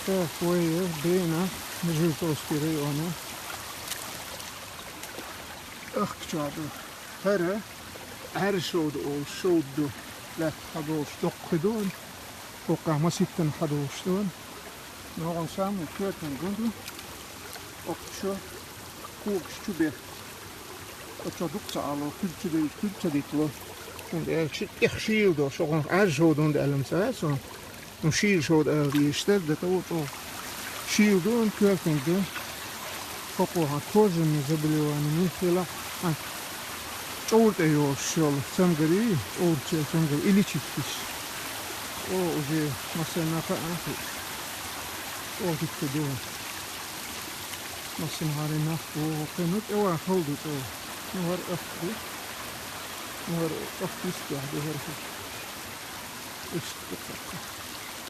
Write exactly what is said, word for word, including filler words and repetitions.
Так, вай бена Нижегородский района. Ахча ду. ХӀара Ӏаьржа шовда олуш шовда ду. Лаьтта хьадолуш доккхий ду. Кхоккхахь маситтана хьадолуш ду. Ноган самый коьртан гун ду. Окхучу когаш чу бехк. Оцо дукха ца Ӏало, куьг ца дайча, куьг ца дитало. ХӀунда аьлча тӀех шийла долуш, оха Ӏаьржа шовда хӀунда аьлла ца ваьа суна. Ну, шийла шовда ала дезаш дара, да тӀо чӀогӀа. Шийла ду, коьртаниг ду. ХӀокхо хьан кожаный заболевание мила хилахь, хьан чӀовра тӀе йолуш йолу цамгарий, чӀоврачу цамгарий, и личитташ. О, уже массанна а хаьа хууш. ЧӀогӀа дика ду. Массанхьара нах боху, кхин а тӀе ван хала ду чӀогӀа. Ну, хӀара ахча ду. Ну, хӀара ахча йистехь ду хӀара хӀу. Иштта ду.